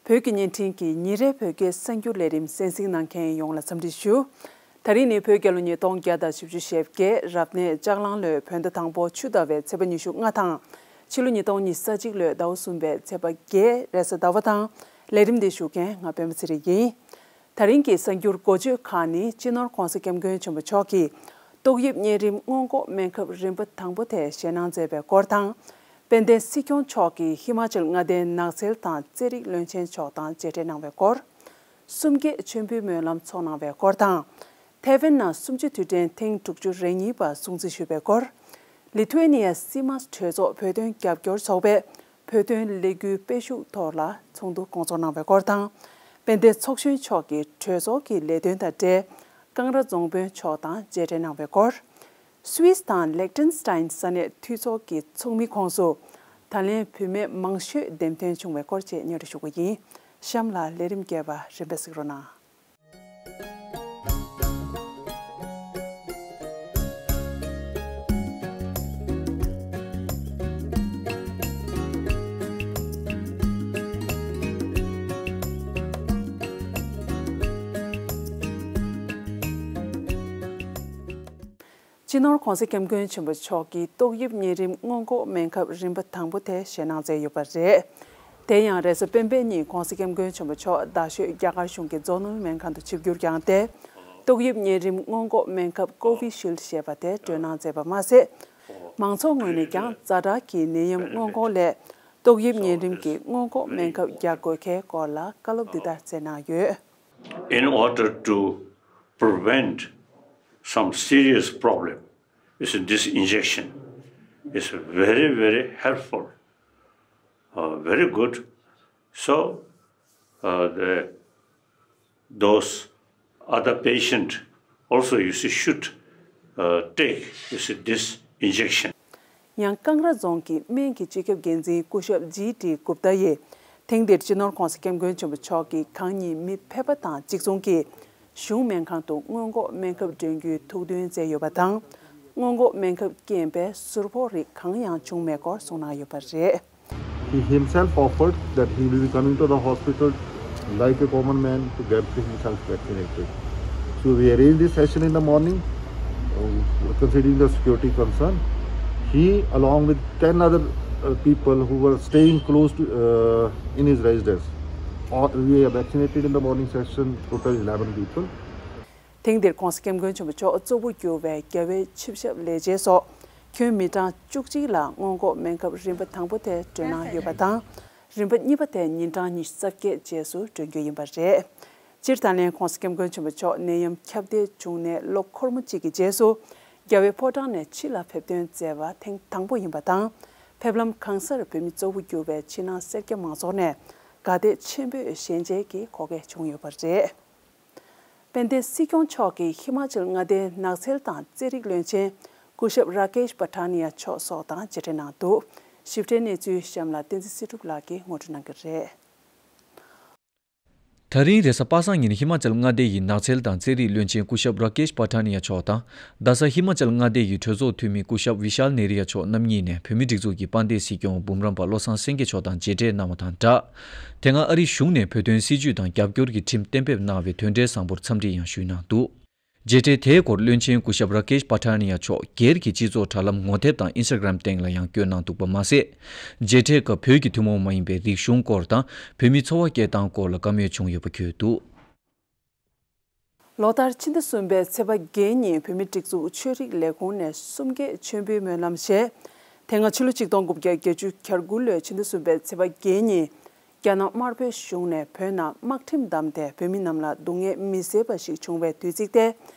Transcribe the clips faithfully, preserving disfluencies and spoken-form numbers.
བོད་ཀྱི་བརྙན་འཕྲིན་གྱི་ཉིན་རེའི་བོད་སྐད་གསར་འགྱུར་ལས་རིམ་གསན་གཟིགས་གནང་མཁན་ཡོངས་ལ་འཚམས་འདྲི་ཞུ། ད་རིང་ནི་བོད་རྒྱལ་ལོ་ཉིས་སྟོང་བརྒྱ་དང་བཞི་བཅུ་ཞེ་བརྒྱད་རབ་གནས་ལྕགས་གླང་ལོའི་བོད་ཟླ་དང་པོ་ཆུ་ཟླ་བའི་ཚེས་པ་ཉི་ཤུ་ལྔ་དང་། ཕྱི་ལོ་ཉིས་སྟོང་ཉི་ཤུ་རྩ་གཅིག་ལོའི་ཟླ་བ་གསུམ་པའི་ཚེས་པ་བརྒྱད་རེས་གཟའ་ཟླ་བ་དང་། ལས་རིམ་འདི་ཞུ་མཁན་ང་པད་མ་ཚེ་རིང་ཡིན། ད་རིང་གི་གསར་འགྱུར་འགོ་བརྗོད་ཁག་ནི། སྤྱི་ནོར་༸གོང་ས་༸སྐྱབས་མགོན་ཆེན་པོ་མཆོག་གིས་ཏོག་དབྱིབས་གཉན་རིམས་སྔོན་འགོག་སྨན་ཁབ་རིམ་པ་དང་པོ་དེ་བཞེས་གནང་མཛད་པའི་སྐོར་དང་། དཔལ་ལྡན་སྲིད་སྐྱོང་མཆོག་གིས་ཧི་མ་ཅལ་མངའ་སྡེའི་ནགས་ཚལ་དང་རྩེད་རིགས་བློན་ཆེན་མཆོག་དང་མཇལ་འཕྲད་གནང་བའི་སྐོར། གསུམ་བརྒྱད་མཆོད་འབུལ་སྨོན་ལམ་ཚོགས་གནང་བའི་སྐོར་དང་། ཐའེ་ཝན་ནང་གསུམ་བཅུ་དུས་དྲན་ཐེངས་དྲུག་ཅུ་རེ་གཉིས་པ་སྲུང་བརྩི་ཞུས་པའི་སྐོར། ལི་ཐུ་ཨེ་ནི་ཡ་སི་མཱས་གྲོས་ཚོགས་བོད་དོན་རྒྱབ་སྐྱོར་ཚོགས་པས་བོད་དོན་ལས་འགུལ་སྤེལ་ཤུགས་ཐོག་ལ་ཚོགས་འདུ་སྐོང་ཚོགས་གནང་བའི་སྐོར་དང་། དཔལ་ལྡན་ཚོགས་གཞོན་མཆོག་གིས་གྲོས་ཚོགས་ཀྱི་ལས་དོན་དང་འབྲེལ་ཀང་ར་རྫོང་དཔོན་མཆོག་དང་མཇལ་འཕྲད་གནང་བའི་སྐོར། སུད་སི་དང་ལེག་ཏེན་སི་ཏན་ས་གནས་འཐུས་ཚོགས་ཀྱི་ཚོགས་མི་ཁོངས་སུ་ད་ལན་བུད་མེད་མང་ཤོས་འདེམས་ཐོན་བྱུང་བའི་སྐོར་བཅས་སྙན་སྒྲོན་ཞུ་གི་ཡིན། གཤམ་ལ་ལས་རིམ་རྒྱས་པ་རིམ་པས་གཟིགས་རོགས་གནང་། སྤྱི་ནོར་༸གོང་ས་༸སྐྱབས་མགོན་ཆེན་པོ་མཆོག་གིས་ཏོག་དབྱིབས་གཉན་རིམས་སྔོན་འགོག་སྨན་ཁབ་རིམ་པ་དང་པོ་དེ་བཞེས་གནང་མཛད་ཡོད་པ་རེད། དེ་ཡང་རེས་གཟའ་སྤེན་པའི་ཉིན་༸གོང་ས་༸སྐྱབས་མགོན་ཆེན་པོ་མཆོག་རྡ་ཤོད་རྒྱ་གར་གཞུང་གི་རྫོང་ནོར་སྨན་ཁང་དུ་ཆིབས་བསྒྱུར་བསྐྱངས་ཏེ། ཏོག་དབྱིབས་གཉན་རིམས་སྔོན་འགོག་སྨན་ཁབ་ཀོ་བི་ཤིལ་ཞེས་པ་དེ་སྤྲོད་གནང་མཛད་པ་མ་ཟད། མང་ཚོགས་ངོས་ནས་ཀྱང་ཛ་དྲག་གི་ནད་ཡམས་སྔོན་འགོག་སླད་ཏོག་དབྱིབས་གཉན་རིམས་ཀྱི་སྔོན་འགོག་སྨན་ཁབ་རྒྱག་དགོས་གལ་སྐོར་ལ་བཀའ་སློབ་འདི་ལྟར་སྩལ་གནང་ཡོད། In order to prevent some serious problem, is this injection is very, very helpful, uh, very good. So, uh, the, those other patient also, you see, should, uh, take, you see, this injection. ཡང་ཀང་ར་རྫོང་གི་སྨན་གྱི་སྤྱི་ཁྱབ་འགན་འཛིན་སྐུ་ཞབས་ཇི་ཏི་གུབ་ཏཱ་ཡིས་ཐེངས་འདིར་སྤྱི་ནོར་༸གོང་ས་༸སྐྱབས་མགོན་ཆེན་པོ་མཆོག་གིས་གང་ཉིད་མི་ཕལ་པ་དང་གཅིག་མཚུངས་ཀྱིས་གཞུང་སྨན་ཁང་དུ་སྔོན་འགོག་སྨན་ཁབ་སྒྲོན་རྒྱུའི་ཐུགས་འདུན་མཛད་ཡོད་པ་དང་། སྔོན་འགོག་སྨན་ཁབ་རྐྱེན་པས་ཟུར་ཕོག་རིགས་གང་ཡང་བྱུང་མེད་སྐོར་གསུངས་གནང་ཡོད་པ་རེད། He himself offered that he will be coming to the hospital like a common man to get himself vaccinated. So we arranged this session in the morning, uh, considering the security concern. He, along with ten other uh, people who were staying close to uh, in his residence, all, we have vaccinated in the morning session total eleven people. ཐེངས་འདིར་༸གོང་ས་༸སྐྱབས་མགོན་ཆེན་པོ་མཆོག་གཙོ་བོ་གྱུར་བའི་རྒྱལ་བའི་ཆིབས་ཞབས་ལས་བྱེད་སོགས་ཁྱོན་མི་གྲངས་བཅུ་གཅིག་ལ་སྔོན་འགོག་སྨན་ཁབ་རིམ་པ་དང་པོ་དེ་སྤྲོད་གནང་ཡོད་པ་དང་། རིམ་པ་གཉིས་པ་དེ་ཉིན་གྲངས་ཉི་ཤུ་རྩ་བརྒྱད་རྗེས་སུ་སྤྲོད་རྒྱུ་ཡིན་པ་རེད། སྤྱིར་ད་ལན་༸གོང་ས་༸སྐྱབས་མགོན་ཆེན་པོ་མཆོག་ནད་ཡམས་ཁྱབ་གདལ་བྱུང་ནས་ལོ་འཁོར་མོ་གཅིག་གི་རྗེས་སུ་རྒྱལ་བའི་ཕོ་བྲང་ནས་ཕྱི་ལ་ཕེབས་ཐོན་མཛད་པ་ཐེངས་དང་པོ་ཡིན་པ་དང་། ཕེབས་ལམ་གང་སར་བོད་མི་གཙོ་བོ་གྱུར་བའི་ཕྱི་ནང་སེར་སྐྱ་མང་ཚོགས་ནས་དགའ་དད་ཆེན་པོས་ཞལ་མཇལ་གྱི་གོ་སྐལ་བྱུང་ཡོད་པ་རེད། དཔལ་ལྡན་སྲིད་སྐྱོང་མཆོག་གིས་ཧི་མ་ཅལ་མངའ་སྡེའི་ནགས་ཚལ་དང་རྩེད་རིགས་བློན་ཆེན་སྐུ་ཞབས་ར་ཀེཤ་པ་ཐ་ནི་ཡ་མཆོག་སོགས་དང་མཇལ་འཕྲད་གནང་འདུག། ཞིབ་ཕྲའི་གནས་ཚུལ་གཤམ་ལ་བསྟན་འཛིན་སྲིད་སྒྲུབ་ལགས་ཀྱིས་ངོ་སྤྲོད་གནང་གི་རེད། ད་རིང་རེས་གཟའ་པ་སངས་ཉིན་ཧི་མ་ཅལ་མངའ་སྡེ་ཡི་ནགས་ཚལ་དང་རྩེད་རིགས་བློན་ཆེན་སྐུ་ཞབས་ར་ཀེཤ་པ་ཐ་ནི་ཡ་མཆོག་དང་། རྡ་ས་ཧི་མ་ཅལ་མངའ་སྡེ་ཡི་གྲོས་ཚོགས་འཐུས་མི་སྐུ་ཞབས་བི་ཤཱལ་ནེ་རི་ཡ་མཆོག་རྣམ་གཉིས་ནས་བོད་མིའི་སྒྲིག་འཛུགས་ཀྱི་དཔལ་ལྡན་སྲིད་སྐྱོང་འབུམ་རམས་པ་བློ་བཟང་སེང་གེ་མཆོག་དང་མཇལ་འཕྲད་གནང་བ་དང་སྦྲགས། དེ་སྔ་ཨ་རིའི་གཞུང་ནས་བོད་དོན་སྲིད་བྱུས་དང་རྒྱབ་སྐྱོར་གྱི་ཁྲིམས་གཏན་འབེབས་གནང་བའི་དོན་འབྲེལ་བཟང་པོར་འཚམས་འདྲི་ཡང་ཞུས་གནང་འདུག། མཇལ་འཕྲད་དེའི་སྐོར་བློན་ཆེན་སྐུ་ཞབས་ར་ཀེཤ་པ་ཐ་ནི་ཡ་མཆོག་སྒེར་གྱི་སྤྱི་ཚོགས་དྲ་ལམ་ངོ་དེབ་དང་ཨིན་སྟ་གྷ་རམ་སྟེང་ལ་ཡང་བཀོད་གནང་འདུག་པ་མ་ཟད། མཇལ་འཕྲད་སྐབས་བོད་ཀྱི་ཐུན་མོང་མ་ཡིན་པའི་རིག་གཞུང་སྐོར་དང་བོད་མིའི་འཚོ་བ་སྐྱེལ་སྟངས་སྐོར་ལ་བཀའ་མོལ་བྱུང་ཡོད་པ་བརྗོད་འདུག། ལོ་ལྟར་ཕྱི་ཟླ་གསུམ་པའི་ཚེས་པ་བརྒྱད་ཉིན་བོད་མིའི་སྒྲིག་འཛུགས་ཆོས་རིག་ལས་ཁུངས་ནས་གསུམ་བརྒྱད་མཆོད་འབུལ་སྨོན་ལམ་ཞེས། དེ་སྔ་ཕྱི་ལོ་ཆིག་སྟོང་དགུ་བརྒྱ་བརྒྱད་ཅུ་གྱ་དགུ་ལོའི་ཕྱི་ཟླ་གསུམ་པའི་ཚེས་པ་བརྒྱད་ཉིན། རྒྱ་ནག་དམར་པོའི་གཞུང་ནས་བོད་ནང་དམག་ཁྲིམས་བསྡམས་ཏེ་བོད་མི་རྣམས་ལ་སྡུག་བསྔལ་མི་བཟད་པ་ཞིག་བྱུང་བའི་དུས་ཚིགས་ཏེ།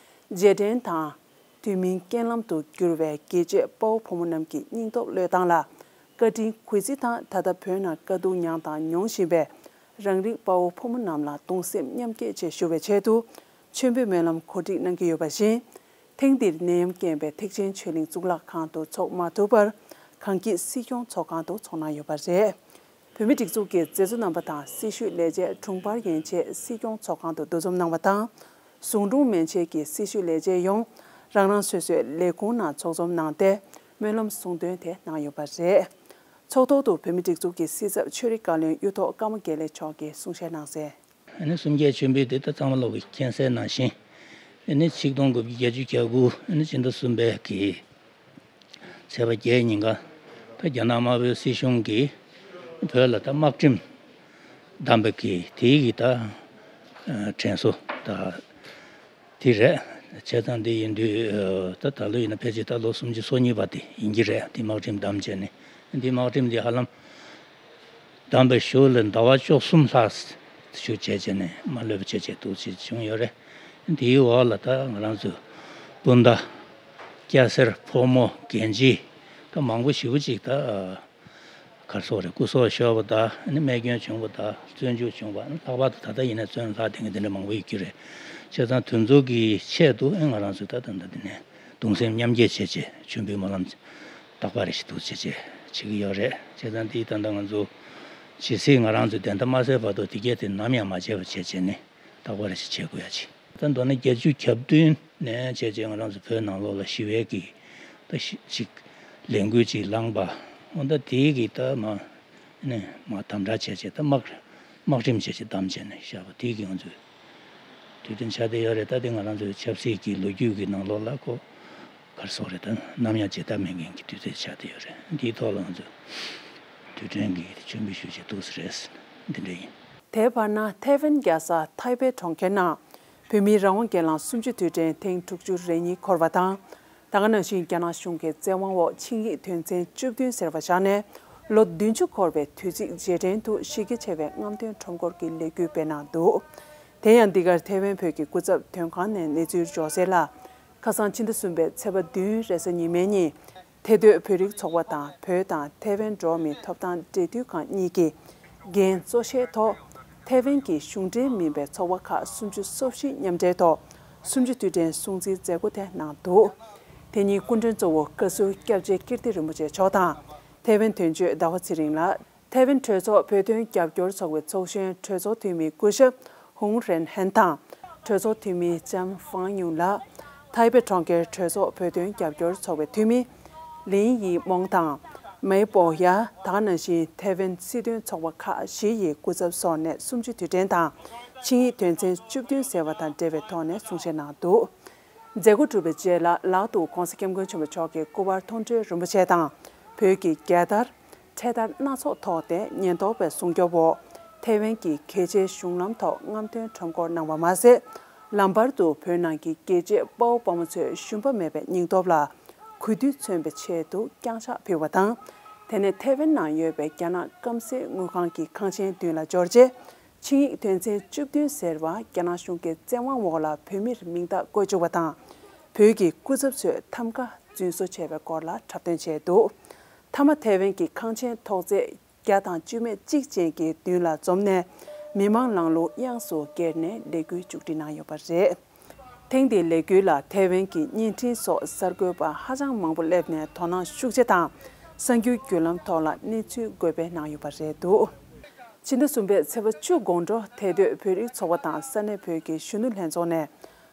རྗེས་དྲན་དང་། དུས་མིན་རྐྱེན་ལམ་དུ་གྱུར་བའི་རྒས་བྱེས་དཔའ་བོ་ཕོ་མོ་རྣམས་ཀྱི་སྙིང་སྟོབས་བློས་བཏང་ལ། བཀའ་དྲིན་གུས་བརྩི་དང་ད་ལྟ་བོད་ནང་དཀའ་སྡུག་མྱངས་དང་མྱོང་བཞིན་པའི་རང་རིགས་དཔའ་བོ་ཕོ་མོ་རྣམས་ལ་གདུང་སེམས་མཉམ་སྐྱེད་ཆེད་ཞུ་བའི་ཆེད་དུ་མཆོད་འབུལ་སྨོན་ལམ་གོ་སྒྲིག་གནང་གི་ཡོད་པ་བཞིན། ཐེངས་འདིར་ནད་ཡམས་རྐྱེན་པས་ཐེག་ཆེན་ཆོས་གླིང་གཙུག་ལག་ཁང་དུ་འཚོགས་མ་ཐུབ་པར་གངས་སྐྱིད་སྲིད་སྐྱོང་ཚོགས་ཁང་དུ་འཚོགས་གནང་ཡོད་པ་རེད། བོད་མིའི་སྒྲིག་འཛུགས་ཀྱི་མཛད་གཙོ་རྣམ་པ་དང་སྲི་ཞུ་ལས་བྱེད་དྲུང་འཕར་ཡན་ཆད་སྲིད་སྐྱོང་ཚོགས་ཁང་དུ་འདུ་འཛོམས་གནང་བ་དང་། ཟུང་དྲུང་མན་ཆད་ཀྱི་སྲི་ཞུ་ལས་བྱེད་ཡོངས་རང་རང་སོ་སོའི་ལས་ཁུངས་ནང་ཚོགས་འཛོམས་གནང་སྟེ་སྨོན་ལམ་གསུང་འདོན་དེ་གནང་ཡོད་པ་རེད། ཚོགས་ཐོག་ཏུ་བོད་མིའི་སྒྲིག་འཛུགས་ཀྱི་སྲིད་ཚབ་ཆོས་རིག་བཀའ་བློན་གཡུ་ཐོག་ཀརྨ་དགེ་ལེགས་མཆོག་གིས་གསུང་བཤད་གནང་གསལ། ཨ་ནི་གསུམ་བརྒྱད་མཆོད་འབུལ་དེ་ད་ཚང་མ་ལོག་གི་མཁྱེན་གསལ་ནང་བཞིན། ཨ་ནི་ཆིག་སྟོང་དགུ་བརྒྱ་བརྒྱད་ཅུ་གྱ་དགུ་ཨ་ནི་ཕྱི་ཟླ་གསུམ་པའི་གི་ཚེས་པ་བརྒྱད་ཉིན་ཀ་ད་རྒྱ་ནག་དམར་པོའི་སྲིད་གཞུང་གིས་བོད་ལ་ད་དམག་ཁྲིམས་བསྡམས་པའི་གི་དེའི་གི་ད་དྲན་གསོ་ད། དེ་རེད། བྱས་ཙང་འདི་ཡིན་དུས་ད་ད་ལོ་ཡིན་ན་ཕལ་ཆེར་ད་ལོ་སུམ་ཅུ་སོ་གཉིས་པ་དེ་ཡིན་གྱི་རེད། འདི་དམག་ཁྲིམས་བསྡམས་བྱས་ནས་འདི་དམག་ཁྲིམས་འདི་ཧ་ལམ་བསྡམས་པའི་གཞུག་ལ་ཟླ་བ་བཅུ་གསུམ་ལྷག་ཞུ་བྱས་བྱས་ནས་མ་ལྷོད་པ་བྱས་བྱས་འདུག་ཅེས་བྱུང་ཡོད་རེད། འདིའི་འོག་ལ་ད་ང་རང་ཚོའི་སྤུན་ཟླ་སྐྱ་སེར་ཕོ་མོ་རྒན་བྱིས་ད་མང་པོ་ཞེ་པོ་ཅིག་ད། གར་སོགས་རེད། སྐུ་སྲོག་ཤོར་བ་དང་རྨས་སྐྱོན་བྱུང་བ་དང་བཙོན་འཇུག་བྱུང་བ་ལྷག་པར་དུ་ད་ལྟ་ཡིན་ན་བཙོན་ལྷག་བསྡད་མཁན་དེ་འདྲ་མང་པོ་ཡོད་ཀྱི་རེད། བྱས་ཙང་དེ་ཚོ་གི་ཆེད་དུ་ཨེ་ང་རང་ཚོས་ད་ད་ལྟ་འདི་ནས་གདུང་སེམས་མཉམ་སྐྱེད་བྱེད་ཆེད་མཆོད་འབུལ་སྨོན་ལམ་དག་པ་རེ་ཞིག་འདུག་བྱེད་ཆེད་བྱེད་ཀྱི་ཡོད་རེད། བྱས་ཙང་འདི་ད་ལྟ་ང་ཚོ་ཇི་སྲིད་ང་རང་ཚོ་བདེན་མཐའ་མ་གསལ་བར་དུ་དེ་གས་དེ་ནམ་ཡང་མ་བརྗེད་པ་བྱེད་བྱས་ནས་དག་པ་རེ་ཞིག་བྱེད་དགོས་ཡ་ཅིག་ད་མདོར་ན་བརྒྱད་ཅུ་གྱ་བདུན་ནས་བྱས་རྗེས་ང་རང་ཚོ་བོད་ནང་ལོགས་ལ་ཞི་བའི་གི་ད་ཞི་ཅིག་ལས་འགུལ་ཅིག་ལངས་པ། འོ་ད་དེའི་གི་ད་མ་ནས་མ་དམ་དྲག་བྱས་རྗེས་ད་དམག་དམག་ཁྲིམས་བྱས་རྗེས་བསྡམས་བྱས་ནས་བཞག་པ་དེའི་གི་ང་ཚོའི་དུས་དྲན་ཆགས་བསྡད་ཡོད་རེད། ད་དེ་ང་རང་ཚོའི་ཆབ་སྲིད་ཀྱི་ལོ་རྒྱུས་ཀྱི་ནང་ལོགས་ལ་ཁོ་གར་སོགས་རེད། ད་ནམ་ཡང་བརྗེད་ཐབས་མེད་མཁན་གྱི་དུས་ཚོད་ཆགས་བསྡད་ཡོད་རེད། འདིའི་ཐོག་ལ་ང་ཚོས་དུས་དྲན་གྱི་མཆོད་འབུལ་ཞུ་ཆེད་འདུག་ས་རེད། འདི་འདྲ་ཡིན། དེའི་བར་ན་ཐའེ་ཝན་རྒྱལ་ས་ཐའེ་པེ་གྲོང་ཁྱེར་ནང་བོད་མིའི་རང་དབང་སྒེར་ལངས་གསུམ་བཅུའི་དུས་དྲན་ཐེངས་དྲུག་ཅུ་རེ་གཉིས་འཁོར་བ་དང་། ད་ག་ནང་བཞིན་རྒྱ་ནག་གཞུང་གི་བཙན་དབང་འོག་ཆིངས་ཡིག་དོན་ཚན་བཅུ་བདུན་ཟེར་བ་བཞག་ནས་ལོ་བདུན་ཅུ་འཁོར་བའི་དུས་ཚིགས་རྗེས་དྲན་དུ་གཞི་རྒྱ་ཆེ་བའི་རྔམ་སྟོན་ཁྲོམ་སྐོར་གྱི་ལས་འགུལ་སྤེལ་གནང་འདུག་དེ་ཡང་འདི་གར་ཐའེ་ཝན་བོད་ཀྱི་སྐུ་ཚབ་དོན་ཁང་ནས་གནས་ཚུལ་འབྱོར་གསལ་ལ། ཁ་སང་ཕྱི་ཟླ་གསུམ་པའི་ཚེས་པ་བདུན་རེས་གཟའ་ཉི་མའི་ཉིན། ཐའེ་སྡོད་བོད་རིགས་ཚོགས་པ་དང་བོད་དང་ཐའེ་ཝན་འགྲོ་བ་མིའི་ཐོབ་ཐང་འབྲེལ་མཐུད་ཁང་གཉིས་ཀྱིས་འགན་གཙོ་བཞེས་ཐོག་ཐའེ་ཝན་གྱི་གཞུང་འབྲེལ་མིན་པའི་ཚོགས་པ་ཁག་སུམ་ཅུ་སོ་བཞི་མཉམ་འབྲེལ་ཐོག་གསུམ་བཅུའི་དུས་དྲན་སྲུང་བརྩིའི་མཛད་སྒོ་དེ་གནང་འདུག་དེ་ཉིན་སྐུ་མགྲོན་གཙོ་བོ་བཀའ་ཟུར་སྐྱབས་རྗེ་ཀིརྟི་རིན་པོ་ཆེ་མཆོག་དང་། ཐའེ་ཝན་དོན་གཅོད་ཟླ་བ་ཚེ་རིང་ལགས། ཐའེ་ཝན་གྲོས་ཚོགས་བོད་དོན་རྒྱབ་སྐྱོར་ཚོགས་པའི་ཚོགས་གཞོན་གྲོས་ཚོགས་འཐུས་མི་སྐུ་ཞབས་ཧུང་རེན་ཧན་དང་། གྲོས་ཚོགས་འཐུས་མི་ལྕམ་ཧྥང་ཡུང་ལགས། ཐའེ་པེ་གྲོང་ཁྱེར་གྲོས་ཚོགས་བོད་དོན་རྒྱབ་སྐྱོར་ཚོགས་པའི་འཐུས་མི་ལིན་ཡི་མོང་དང་། མེ་པོ་ཡ། ད་ག་ནང་བཞིན་ཐའེ་ཝན་སྲིད་དོན་ཚོགས་པ་ཁག་བཞི་ཡི་སྐུ་ཚབ་སོགས་ནས་གསུམ་བཅུའི་དུས་དྲན་དང་། ཆིངས་ཡིག་དོན་ཚན་བཅུ་བདུན་ཟེར་བ་དང་འབྲེལ་བའི་ཐོག་ནས་གསུང་བཤད་གནང་འདུག་མཛད་སྒོ་གྲུབ་པའི་རྗེས་ལ་ལག་ཏུ་༧གོང་ས་༧སྐྱབས་མགོན་ཆེན་པོ་མཆོག་གི་སྐུ་པར་མཐོང་གྲོལ་རིན་པོ་ཆེ་དང་། བོད་ཀྱི་རྒྱལ་དར། འཕྲེད་དར་སྣ་ཚོགས་ཐོགས་ཏེ་ཉེན་རྟོག་པའི་སྲུང་སྐྱོབ་འོག་ཐའེ་ཝན་གྱི་གལ་ཆེའི་གཞུང་ལམ་ཐོག་རྔམ་སྟོན་ཁྲོམ་སྐོར་གནང་བ་མ་ཟད། ལམ་བར་དུ་བོད་ནང་གི་རྒྱལ་གཅེས་དཔའ་བོ་དཔའ་མོ་ཚོས་ཞུམ་པ་མེད་པའི་སྙིང་སྟོབས་ལ་གུས་འདུད་མཚོན་པའི་ཆེད་དུ་བརྐྱངས་ཕྱག་ཕུལ་བ་དང་། དེ་ནས་ཐའེ་ཝན་ནང་ཡོད་པའི་རྒྱ་ནག་སྐམ་སའི་དངུལ་ཁང་གི་ཁང་ཆེན་མདུན་ལ་འབྱོར་རྗེས། ཆིངས་ཡིག་དོན་ཚན་བཅུ་བདུན་ཟེར་བ་རྒྱ་ནག་གཞུང་གི་བཙན་དབང་འོག་ལ་བོད་མིར་མིང་རྟགས་བཀོད་བཅུག་པ་དང་། བོད་ཀྱི་སྐུ་ཚབ་ཚོས་ཐམ་ག་རྫུན་བཟོ་བྱས་པའི་སྐོར་ལ་འཁྲབ་སྟོན་བྱས་འདུག་མཐའ་མ་ཐའེ་ཝན་གྱི་ཁང་ཆེན་ཐོག་བརྩེགས་བརྒྱ་དང་བཅུ་མེད་གཅིག་ཅན་གྱི་མདུན་ལ་འཛོམས་ནས་མི་མང་ལང་ལུང་དབྱངས་སུ་གྱེར་ནས་ལས་འགུལ་མཇུག་སྒྲིལ་གནང་ཡོད་པ་རེད། ཐེངས་འདིའི་ལས་འགུལ་ལ་ཐའེ་ཝན་གྱི་བརྙན་འཕྲིན་སོགས་གསར་འགོད་པ་ཧ་ཅང་མང་པོ་སླེབས་ནས་དོ་སྣང་ཤུགས་ཆེ་དང་། གསར་འགྱུར་བརྒྱུད་ལམ་ཐོག་ལ་གནས་ཚུལ་འགོད་སྤེལ་གནང་ཡོད་པ་རེད་འདུག་ཕྱི་ཟླ་གསུམ་པའི་ཚེས་པ་བཅུ་དགོང་དྲོ་ཐའེ་སྡོད་བོད་རིགས་ཚོགས་པ་དང་ས་གནས་བོད་ཀྱི་གཞོན་ནུ་ལྷན་ཚོགས་ནས་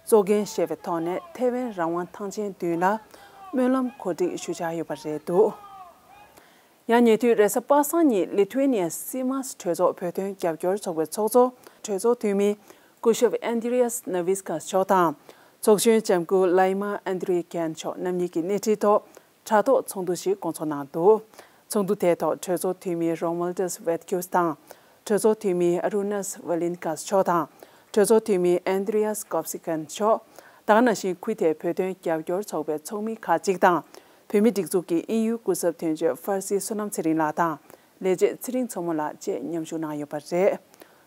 གཙོ་འགན་བཞེས་པའི་ཐོག་ནས་ཐའེ་ཝན་རང་དབང་ཐང་ཆེན་མདུན་ལ་སྨོན་ལམ་གོ་སྒྲིག་ཞུ་འཆར་ཡོད་པ་རེད་འདུག་ཡང་ཉེ་དུས་རེས་གཟའ་པ་སངས་ཉིན་ལི་ཐུ་ཝེ་ནི་ཡ་སི་མཱས་གྲོས་ཚོགས་བོད་དོན་རྒྱབ་སྐྱོར་ཚོགས་པའི་ཚོགས་གཙོ་གྲོས་ཚོགས་འཐུས་མི་སྐུ་ཞབས་ཨན་དི་རི་ཡཱས་ནཱ་ཝིས་ཀཱས་མཆོག་དང་། ཚོགས་གཞོན་ལྕམ་སྐུ་ལའི་མ་ཨན་དི་རི་ཀན་མཆོག་རྣམ་གཉིས་ཀྱི་སྣེ་ཁྲིད་ཐོག་དྲ་ཐོག་ཚོགས་འདུ་ཞིག་སྐོང་ཚོགས་གནང་འདུག་ཚོགས་འདུ་དེའི་ཐོག་གྲོས་ཚོགས་འཐུས་མི་རོ་མལ་ཏཱས་ཝེད་ཁིའུས་དང་། གྲོས་ཚོགས་འཐུས་མི་ཨ་རུ་ནཱས་ཝ་ལིན་ཀཱས་མཆོག་དང་། གྲོས་ཚོགས་འཐུས་མི་ཨན་དི་རི་ཡཱས་ཀོབ་སི་ཀན་མཆོག་ད་ག་ནང་བཞིན་ཁུལ་དེའི་བོད་དོན་རྒྱབ་སྐྱོར་ཚོགས་པའི་ཚོགས་མི་ཁག་ཅིག་དང་། བོད་མིའི་སྒྲིག་འཛུགས་ཀྱི་དབྱིན་ཡུལ་སྐུ་ཚབ་དོན་གཅོད་ཧྥར་སི་བསོད་ནམས་ཚེ་རིང་ལགས་དང་། ལས་བྱེད་ཚེ་རིང་མཚོ་མོ་ལགས་བཅས་མཉམ་ཞུགས་གནང་ཡོད་པ་རེད།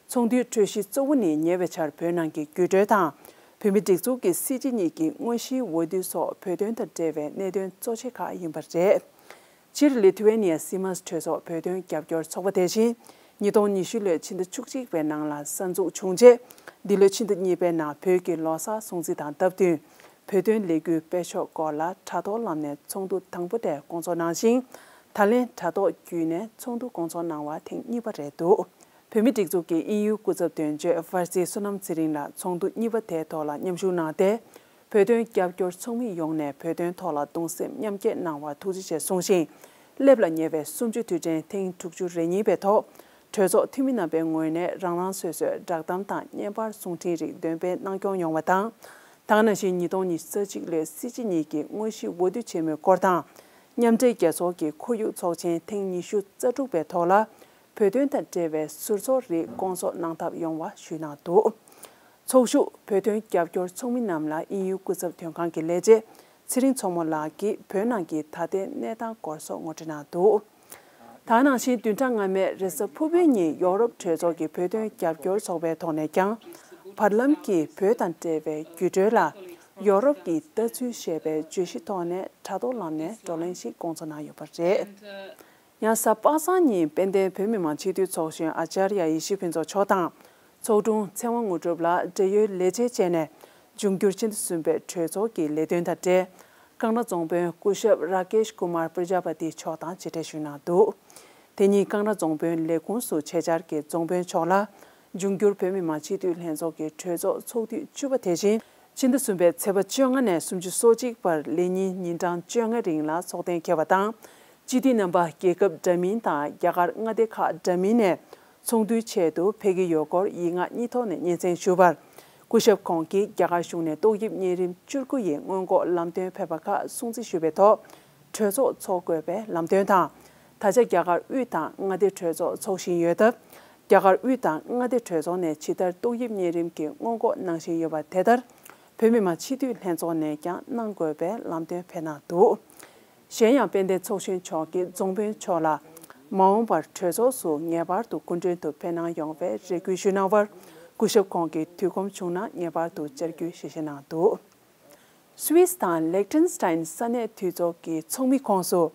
ཚོགས་འདུའི་གྲོས་གཞི་གཙོ་བོ་ནི་ཉེ་བའི་ཆར་བོད་ནང་གི་འགྱུར་འགྲོས་དང་། བོད་མིའི་སྒྲིག་འཛུགས་ཀྱི་སྲིད་སྤྱི་གཉིས་ཀྱི་དངོས་གཞིའི་འོས་བསྡུ་སོགས་བོད་དོན་དང་འབྲེལ་བའི་གནད་དོན་གཙོ་ཆེ་ཁག་ཡིན་པ་རེད། སྤྱིར་ལི་ཐུ་ཝེ་ནི་ཡ་སི་མཱས་གྲོས་ཚོགས་བོད་དོན་རྒྱབ་སྐྱོར་ཚོགས་པ་དེ་བཞིན་ཉིས་སྟོང་ཉི་ཤུ་ལོའི་ཕྱི་ཟླ་བཅུ་གཅིག་པའི་ནང་ལ་གསར་འཛུགས་བྱུང་རྗེས། འདི་ལོའི་ཕྱི་ཟླ་གཉིས་པའི་ནང་བོད་ཀྱི་ལོ་གསར་སྲུང་བརྩི་དང་སྟབས་བསྟུན་བོད་དོན་ལས་འགུལ་སྤེལ་ཕྱོགས་སྐོར་ལ་དྲ་ཐོག་ལམ་ནས་ཚོགས་འདུ་དང་པོ་དེ་སྐོང་ཚོགས་གནང་ཞིང་། ད་ལན་དྲ་ཐོག་བརྒྱུད་ནས་ཚོགས་འདུ་སྐོང་ཚོགས་གནང་བ་ཐེངས་གཉིས་པ་རེད་འདུག་བོད་མིའི་སྒྲིག་འཛུགས་ཀྱི་དབྱིན་ཡུལ་སྐུ་ཚབ་དོན་གཅོད་ཧྥར་སི་བསོད་ནམས་ཚེ་རིང་ལགས་ཚོགས་འདུ་གཉིས་པ་དེའི་ཐོག་ལ་མཉམ་ཞུགས་གནང་སྟེ། བོད་དོན་རྒྱབ་སྐྱོར་ཚོགས་མི་ཡོངས་ནས་བོད་དོན་ཐོག་ལ་གདུང་སེམས་མཉམ་སྐྱེད་གནང་བར་ཐུགས་རྗེ་ཆེ་གསུངས་ཤིང་། སླེབས་ལ་ཉེ་བའི་གསུམ་བཅུ་དུས་དྲན་ཐེངས་དྲུག་ཅུ་རེ་གཉིས་པའི་ཐོག་གྲོས་ཚོགས་འཐུས་མི་རྣམ་པའི་ངོས་ནས་རང་རང་སོ་སོའི་བསྒྲགས་གཏམ་དང་བརྙན་པར་གསུང་འཕྲིན་རིགས་འདོན་སྤེལ་གནང་སྐྱོང་ཡོང་བ་དང་། ད་ག་ནང་བཞིན་ཉིས་སྟོང་ཉི་ཤུ་རྩ་གཅིག་ལོའི་སྲིད་སྤྱི་གཉིས་ཀྱི་དངོས་གཞི་འོས་བསྡུ་ཆེན་མོའི་སྐོར་དང་། མཉམ་འབྲེལ་རྒྱལ་ཚོགས་ཀྱི་ཁོར་ཡུག་ཚོགས་ཆེན་ཐེངས་ཉི་ཤུ་རྩ་དྲུག་པའི་ཐོག་ལ། བོད་དོན་དང་འབྲེལ་བའི་ཟུར་ཚོགས་རིགས་སྐོང་ཚོགས་གནང་ཐབས་ཡོང་བ་ཞུས་གནང་འདུག། ཚོགས་ཞུགས་བོད་དོན་རྒྱབ་སྐྱོར་ཚོགས་མི་རྣམས་ལ་དབྱིན་ཡུལ་སྐུ་ཚབ་དོན་ཁང་གི་ལས་བྱེད་ཚེ་རིང་མཚོ་མོ་ལགས་ཀྱིས་བོད་ནང་གི་ད་ལྟའི་གནས་སྟངས་སྐོར་སོགས་ངོ་སྤྲོད་གནང་འདུག། ད་ནང་བཞིན་བདུན་ཕྲག་སྔ་མའི་རེས་གཟའ་ཕུར་བུའི་ཉིན་ཡོ་རོབ་གྲོས་ཚོགས་ཀྱི་བོད་དོན་རྒྱབ་སྐྱོར་ཚོགས་པའི་ཐོག་ནས་ཀྱང་། བར་ལམ་གྱི་བོད་དང་འབྲེལ་བའི་བརྒྱུད་འགྲོལ་ལ་ཡོ་རོབ་ཀྱི་ལྟ་ཚུལ་ཞེས་པའི་བརྗོད་གཞི་ཐོག་ནས་དྲ་ཐོག་ལམ་ནས་བགྲོ་གླེང་ཞིག་སྐོང་ཚོགས་གནང་ཡོད་པ་རེད། ཡང་གཟའ་པ་སངས་ཉིན་དཔལ་ལྡན་བོད་མི་མང་སྤྱི་འཐུས་ཚོགས་གཞོན་ཨཅཱརྱ་ཡེ་ཤེས་ཕུན་ཚོགས་མཆོག་དང་། ཚོགས་དྲུང་ཚེ་དབང་དངོས་གྲུབ་ལགས་འབྲེལ་ཡོད་ལས་བྱེད་བཅས་ནས་འབྱུང་འགྱུར་ཕྱི་ཟླ་གསུམ་པའི་གྲོས་ཚོགས་ཀྱི་ལས་དོན་དང་འབྲེལ། ཀང་ཊ་རྫོང་དཔོན་སྐུ་ཞབས་ར་ཀེཤ་ཀུ་མར་པྲ་ཇཱ་པ་ཏི་མཆོག་དང་མཇལ་འཕྲད་ཞུས་གནང་འདུག། དེ་ཉིན་ཀང་ཊ་རྫོང་དཔོན་ལས་ཁུངས་སུ་ཆེད་བཅར་གྱིས་རྫོང་དཔོན་མཆོག་ལ། འབྱུང་འགྱུར་བོད་མི་མང་སྤྱི་འཐུས་ལྷན་ཚོགས་ཀྱི་གྲོས་ཚོགས་ཚོགས་དུས་བཅུ་པ་དེ་བཞིན། ཕྱི་ཟླ་གསུམ་པའི་ཚེས་པ་བཅོ་ལྔ་ནས་སུམ་ཅུ་སོ་གཅིག་བར་ལས་ཉིན་ཉིན་གྲངས་བཅོ་ལྔ་རིང་ལ་ཚོགས་གཏན་འཁེལ་བ་དང་། སྤྱི་འཐུས་རྣམ་པ་རྒྱལ་ཁབ་འདྲ་མིན་དང་རྒྱ་གར་མངའ་སྡེ་ཁག་འདྲ་མིན་ནས་ཚོགས་འདུའི་ཆེད་དུ་ཕེབས་ཀྱི་ཡོད་སྐོར་ཡིག་ངག་གཉིས་ཐོག་ནས་སྙན་སེང་ཞུས་པར། སྐུ་ཞབས་ཁོང་གིས་རྒྱ་གར་གཞུང་ནས་ཏོག་དབྱིབས་གཉན་རིམས་བཅུ་དགུ་ཡི་སྔོན་འགོག་ལམ་སྟོན་ཕེབས་པ་ཁག་སྲུང་བརྩི་ཞུས་པའི་ཐོག་གྲོས་ཚོགས་འཚོགས་དགོས་པའི་ལམ་སྟོན་དང་། ད་ཆ་རྒྱ་གར་དབུས་དང་མངའ་སྡེ་གྲོས་ཚོགས་འཚོགས་བཞིན་ཡོད་སྟབས། རྒྱ་གར་དབུས་དང་མངའ་སྡེ་གྲོས་ཚོགས་ནས་ཇི་ལྟར་ཏོག་དབྱིབས་གཉན་རིམས་ཀྱི་སྔོན་འགོག་གནང་བཞིན་ཡོད་པ་དེ་ལྟར། བོད་མི་མང་སྤྱི་འཐུས་ལྷན་ཚོགས་ནས་ཀྱང་གནང་དགོས་པའི་ལམ་སྟོན་ཕེབས་གནང་འདུག། གཞན་ཡང་དཔལ་ལྡན་ཚོགས་གཞོན་མཆོག་གིས་རྫོང་དཔོན་མཆོག་ལ། མ་འོངས་པར་གྲོས་ཚོགས་སུ་ངེས་པར་དུ་སྐུ་མགྲོན་དུ་ཕེབས་གནང་ཡོང་བའི་རེ་སྐུལ་ཞུས་གནང་བར། སྐུ་ཞབས་ཁོང་གིས་དུས་ཁོམ་བྱུང་ན་ངེས་པར་དུ་བཅར་རྒྱུའི་ཞལ་བཞེས་གནང་འདུག། སུད་སི་དང་ལེག་ཏེན་སི་ཏན་ས་གནས་འཐུས་ཚོགས་ཀྱི་ཚོགས་མི་ཁོངས་སུ།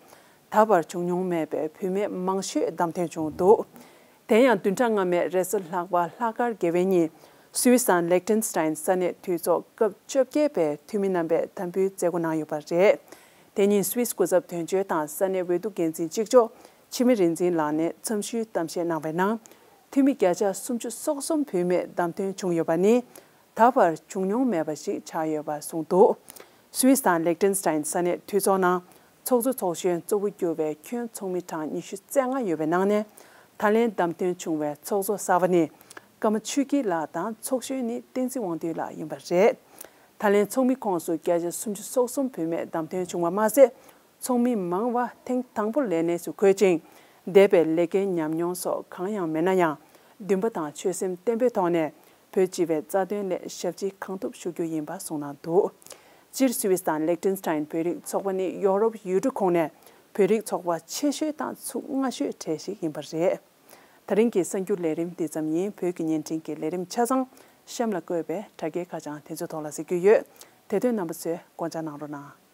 ད་བར་བྱུང་མྱོང་མེད་པའི་བུད་མེད་མང་ཤོས་བདམས་ཐོན་བྱུང་འདུག། དེ་ཡང་བདུན་ཕྲག་སྔ་མའི་རེས་གཟའ་ལྷག་པ་ལྷག་དཀར་དགེ་བའི་ཉིན། སུད་སི་དང་ལེག་ཏེན་སི་ཏན་ས་གནས་འཐུས་ཚོགས་སྐབས་བཅོ་བརྒྱད་པའི་འཐུས་མི་རྣམ་པས་དམ་འབུལ་མཛད་སྒོ་གནང་ཡོད་པ་རེད། དེ་ཉིན་སུད་སི་སྐུ་ཚབ་དོན་གཅོད་དང་ས་གནས་འོས་བསྡུ་འགན་འཛིན་གཅིག་ལྕོགས་འཆི་མེད་རིག་འཛིན་ལགས་ནས་འཚམས་ཞུའི་གཏམ་བཤད་གནང་བའི་ནང་། འཐུས་མི་བརྒྱ་ཆ་སུམ་ཅུ་སོ་གསུམ་བུད་མེད་བདམས་ཐོན་བྱུང་ཡོད་པ་ནི། ད་བར་བྱུང་མྱོང་མེད་པ་ཞིག་ཆགས་ཡོད་པ་གསུངས་འདུག། སུད་སི་དང་ལེག་ཏེན་སི་ཏན་ས་གནས་འཐུས་ཚོགས་ནང་ཚོགས་གཙོ་ཚོགས་གཞོན་གཙོ་བོ་གྱུར་བའི་ཁྱོན་ཚོགས་མི་གྲངས་ཉི་ཤུ་རྩ་ལྔ་ཡོད་པའི་ནང་ནས། ད་ལན་བདམས་ཐོན་བྱུང་བའི་ཚོགས་གཙོ་གསར་པ་ནི་ཀརྨ་ཆོས་སྐྱིད་ལགས་དང་ཚོགས་གཞོན་ནི་བསྟན་འཛིན་དབང་འདུས་ལགས་ཡིན་པ་རེད། ད་ལན་ཚོགས་མི་ཁོངས་སུ་བརྒྱ་ཆ་སུམ་ཅུ་སོ་གསུམ་བུད་མེད་བདམས་ཐོན་བྱུང་བ་མ་ཟད། ཚོགས་མི་མང་བ་ཐེངས་དང་པོ་ལས་གནས་སུ་འཁོད་ཅིང་། འདས་པའི་ལས་ཀའི་ཉམས་མྱོང་སོགས་གང་ཡང་མེད་ན་ཡང་། འདུན་པ་དང་ཆོད་སེམས་བརྟན་པོའི་ཐོག་ནས་བོད་སྤྱི་པའི་རྩ་དོན་སླད་ཞབས་ཕྱི་གང་ཐུབ་ཞུ་རྒྱུ་ཡིན་པ་གསུངས་གནང་འདུག། སྤྱིར་སུད་སི་དང་ལེག་ཏེན་སི་ཏན་བོད་རིགས་ཚོགས་པ་ནི་ཡོ་རོབ་ཡུལ་གྲུ་ཁོངས་ནས་བོད་རིགས་ཚོགས་པ་ཆེ་ཤོས་དང་ཚུགས་སྔ་ཤོས་གྲས་ཤིག་ཡིན་པ་རེད། ད་རིང་གི་གསར་འགྱུར་ལས་རིམ་འདི་ཙམ་ཡིན། བོད་ཀྱི་བརྙན་འཕྲིན་གྱི་ལས་རིམ་ཆ་ཚང་གཤམ་ལ་བཀོད་པའི་དྲ་རྒྱའི་ཁ་བྱང་དེ་ཚོའི་ཐོག་ལ་གཟིགས་རྒྱུ་ཡོད། དེ་དོན་རྣམ་པ་ཚོས་སྐོང་ཆ་གནང་རོགས་གནང་།